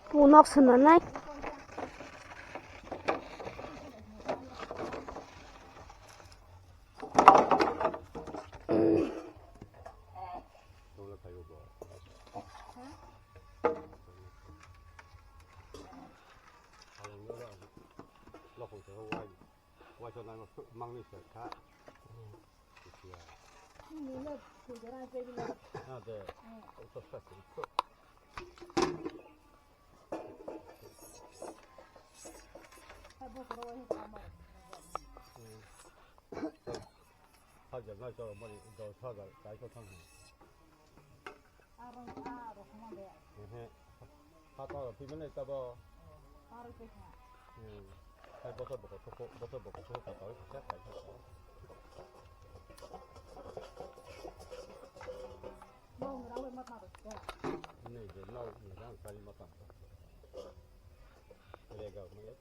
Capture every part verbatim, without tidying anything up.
Punok swnamnai. Hajar nai cholo mani dos hajar kai ko thang. Ehe. Hata rok phi mene tabo. Hmm. Hai bosor bokor soko, bosor bokor soko ka tawi kisa kai kisa. Nei je nau ni rang kali matang. Legal mai.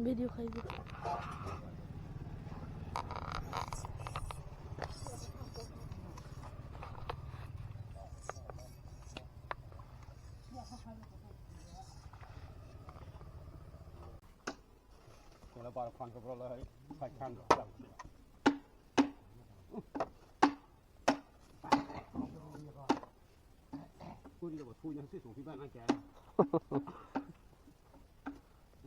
Video khai di. Kela bar khan ko bro lai, khai khan. Kuri ko thui yang si sung si ba na kya.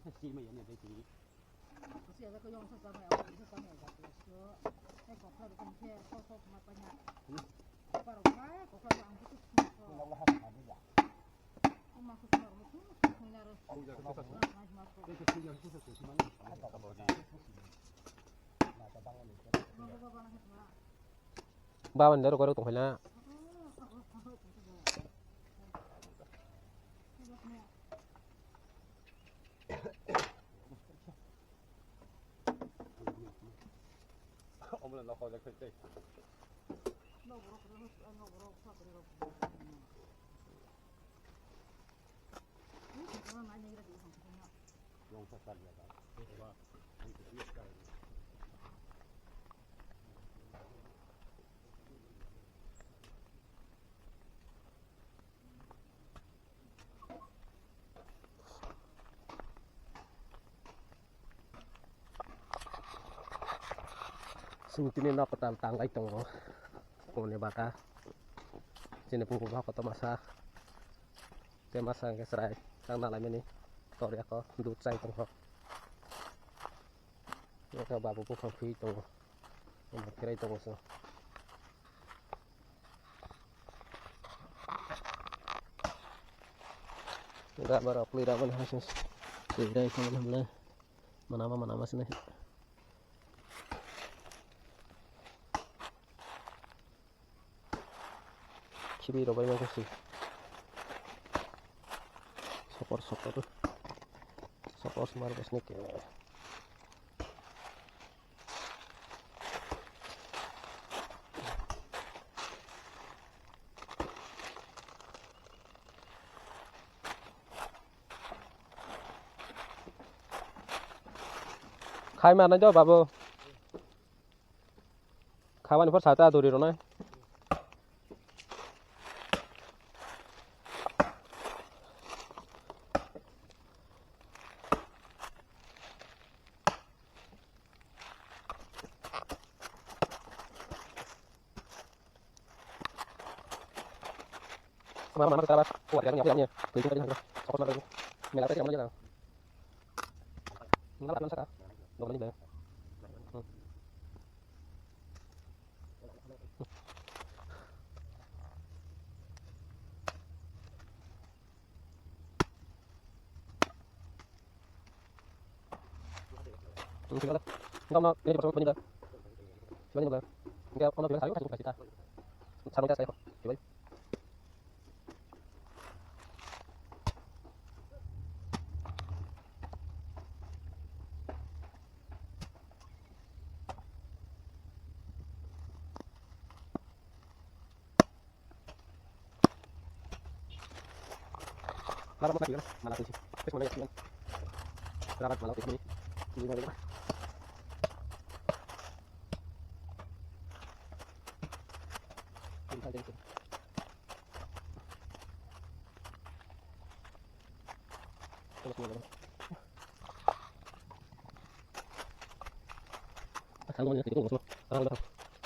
Sa si ma ya ne dai ti. Ko si ya ko yong sa sa ma ya, sa sa ma ya. So, ai ko phra ko khe, so so ma pa nya. Ko pa ro ma, ko phra ang ko. Baba ni daro korok tongkhaina. Omo le nokol le khoi tei. Chwng tini nok kwtal tanglai tongo, koni baka chini puku baka kotorma sa. Tei masa hwnkhe chwrai tang nalaimani tor yako dud chai tongkho. Eko babu buphang phi tongo. Kerai tongo so. Da bara pli da ban hasis. Kerai tongo le. Manama manama sini. Khibi rok bai mangkha si. Sokor sokor. Sokor smar bosni ke. Khai manai do babu. Khabani phor sata duri rwnai. Mama, mama, kita, kuat ya, punya, punya, punya. Tuh, itu tadi, sokot, mama, mela, tadi, kamu jalan. Enggak, belum, Saka. Belum, belum. Hmm. Hmm, sila. Enggak, enggak, ini pasang, ini, dah. Sila, ini, dah. Enggak, ono, bilang, sayur, sayur, kasih, dah. Sarung, dah, sayur. Coba. Mala mala kiri mala kiri. Terus mana ya? Rabat mala kiri. Kiri mala kiri. Kiri mala kiri. Terus mana? Asal mana ya? Itu ngosok. Terang dah.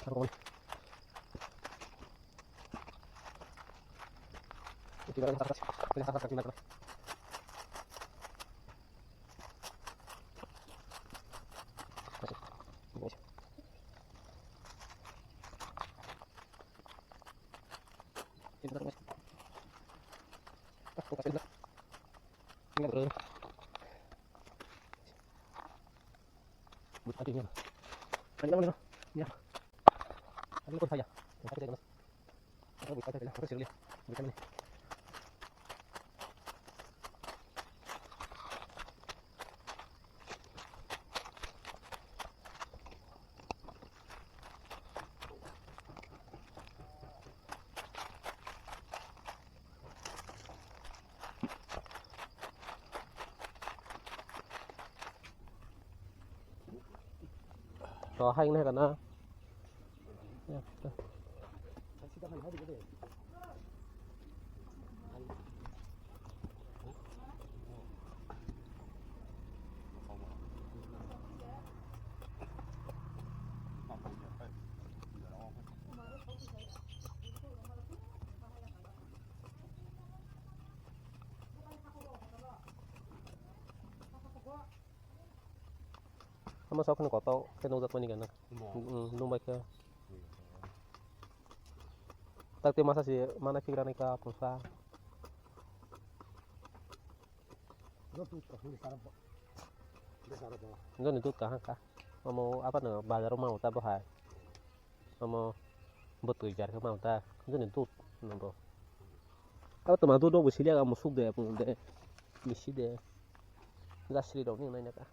Terang mana? To hai nai kana. Ama sok ni koto ke nujak mani gana. Mo. Hmm, nung bai khe. Hmm. Tak te masa si mana pigra ni ka pusa. Joni dut kaham ka. Omo apa no bazar ma uta bahai. Omo botwi jar khe ma ta joni dut no bo. Abo twma dut no bo siliya musuk de pung de. Bisi de. Jasri rok ni nai naka.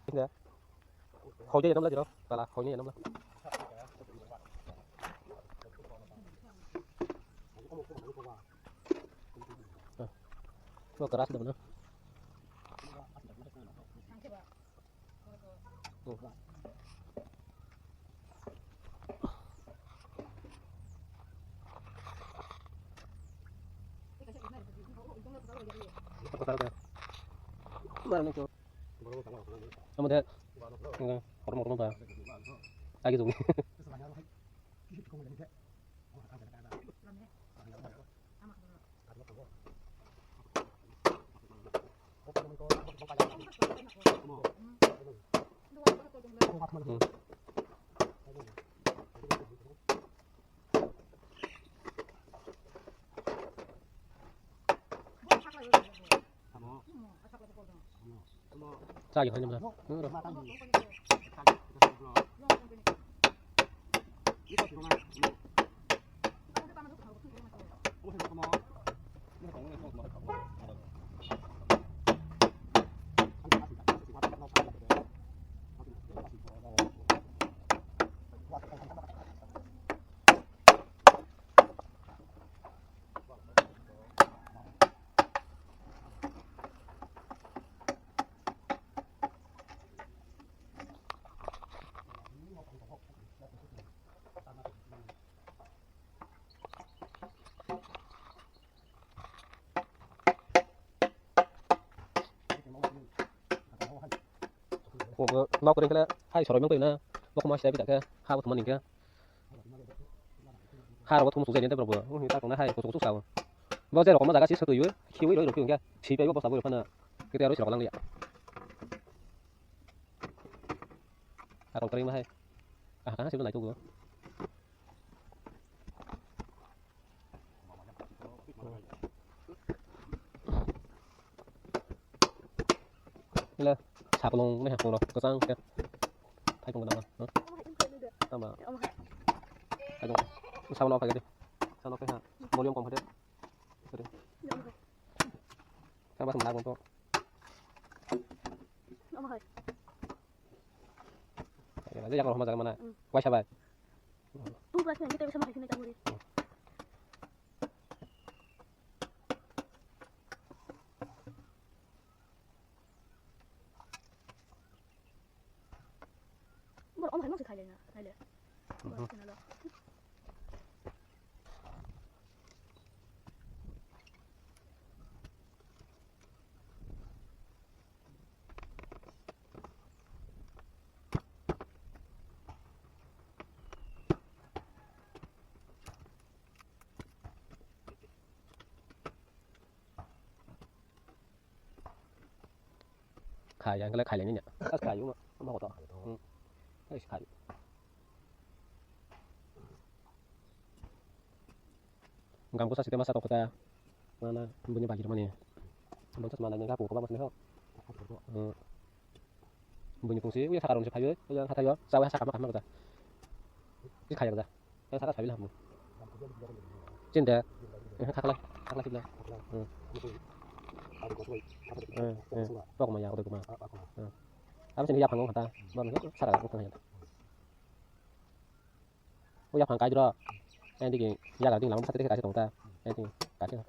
Inda. Khawjai namla jiro. Kala khawjai namla. Lo keras dong, no? Mana ni, Cok? Kamu deh. Enggak, hormat, hormat, Pak. Lagi tuh. Chagi khani bla. Obo nok ring khe hai soroi mangtoi na, nok ma sida bida khe ha bo thumani khe. Ha rogo thum sujai ni borok bo wngni tak tongnai hai kuchuk kuchuk sao. Bo je rokom jaga si sotoi o khiwi roi rok khe si pai bo bosta bo phana kete aro si rok lang ya. Akol kwrwi ma hai. Aha, sibla naituk go. Ile, saplong ne, saplong rok kwchang khe. Thaipung gwnang, no? Tama. Thaipung. Saplong khaikhe de. Saplong khe ha. Volume kom khe de. Sorry. Tama sung lagong to. Omo hai. Ayo, ayo, yang rohma jaga mana? Hmm. Waisa bai. Tungkra sini kita bisa makan sini tak boleh. Bor om hai mangsi khaile na, khaile. Mhm. Bor kena lo. Khai, yang kele khai leni nya. Kas khai, uma, uma koto. Hmm. Kas khai. Gam kusa site masa tokota. Mana, bunyi bagi mana. Bangsa mana ni gapu ko ba mas ni ho. Hmm. Buini tungsi, uya sakar unsi phayo, uya hathayo, sawa sakar ma kamma kota. Ki khaya kota. Yang sakar sabi lah. Cinta. Eh, khakla, khakla sibla. Hmm. Eh, eh, pok ma ya, udah kuma. Hmm. Apa sini ya panggung kata. Bang, sakar aku kena ya. O yaphang kaidro. Yang digi yaga ding lam sate kaisa tong ta. Yang digi kaisa.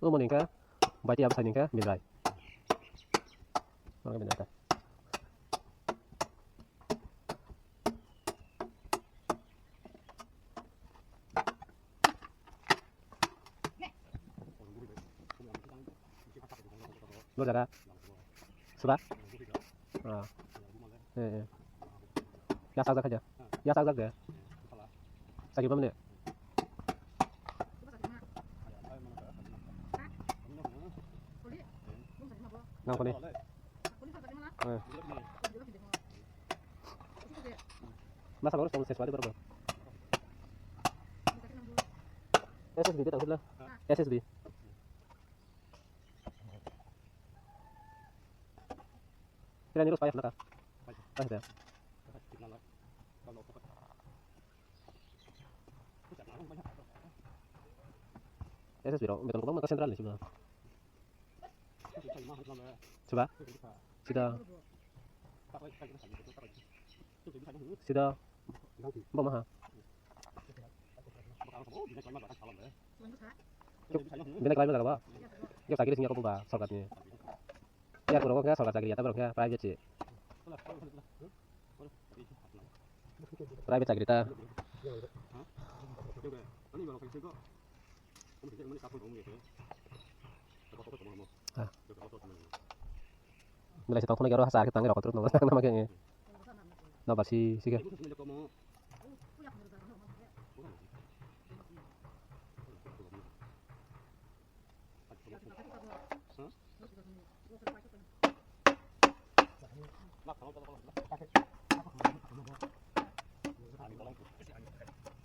O moni ka, bai ti absai ni ka, bilai. Mana benda ta. Lo jaga. Sudah? Ah. Eh, eh. Ya sajak aja. Ya sajak deh. Sakit apa menit? Nang koni. Eh. Masa baru setengah sesi baru. S S B dia tak sudah. S S B. Kira ni rus payah nak. Payah dah. S S B rok beton kobangma central ni sibla. Sibla? Sida. Sida. Bo maha. Bini kelaima jaga ba. Kebo sakiri sini aku ba sorkar ni. Ya, kurang kaya sorkar chakri ya, tapi kaya private sih. Private chakri ta. Ah. Belai se tongthoknai aro hachal khe tangwi rokol twrwk nangjaknai nama khe. Nabasi sike.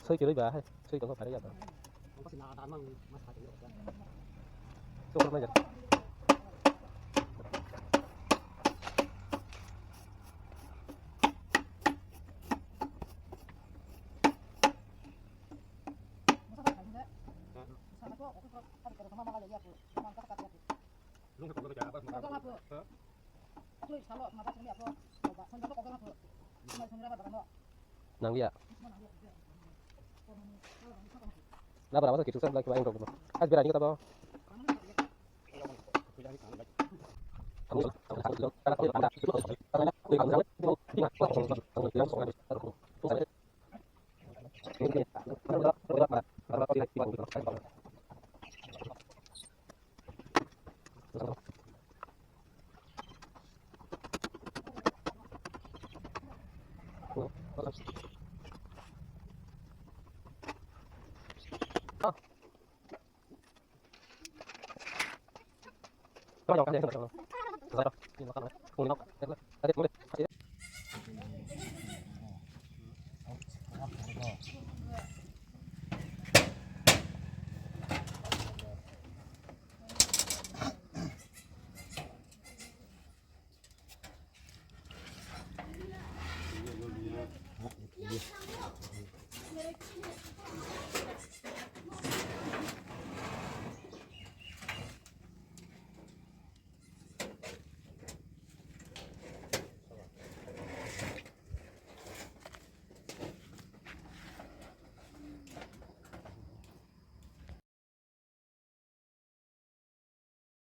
Soi kelai ba hai, soi tongkha pharai ya to. Sokor mai jak. Nanglia. Nabra masa kitu sa lagi main rok. As berani kata ba.